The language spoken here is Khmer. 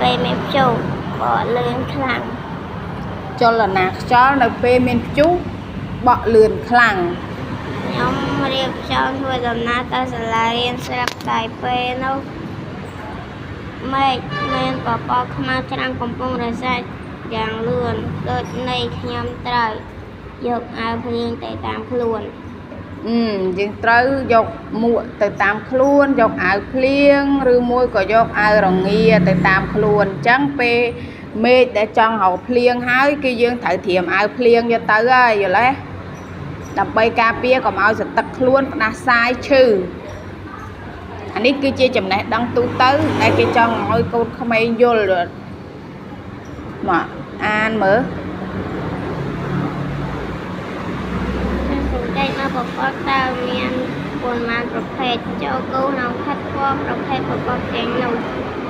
ពេលមានព្យុះបក់លឿនខ្លាំង។ ចលនាខ្យល់នៅពេលមានព្យុះបក់លឿនខ្លាំង។ ខ្ញុំរៀបចំធ្វើដំណើរទៅសាលារៀនស្រាប់តែពេលនោះមេឃមានពពកខ្មៅច្រើនកំពុងរសាត់យ៉ាងលឿនដូចនេះខ្ញុំត្រូវយកអាវភ្លៀងទៅតាមខ្លួន។ យើងត្រូវយកមួកទៅតាមខ្លួន យកអាវភ្លៀង ឬមួយក៏យកអាវរងាទៅតាមខ្លួន។ អញ្ចឹងពេលមេឃដែលចង់រកភ្លៀងហើយ គឺយើងត្រូវត្រៀមអាវភ្លៀងយកទៅហើយ យល់ទេ ដើម្បីការពារកុំឲ្យសទឹកខ្លួនផ្ដាសាយឈឺ។ អានេះគឺជាចំណេះដឹងទូទៅដែលគេចង់ឲ្យកូនក្មេងយល់មកអានមើល។ សង្កេតមកពពកតើមានប៉ុន្មានប្រភេទចូលគូក្នុងខិតពណ៌ប្រភេទពពកទាំងនោះ។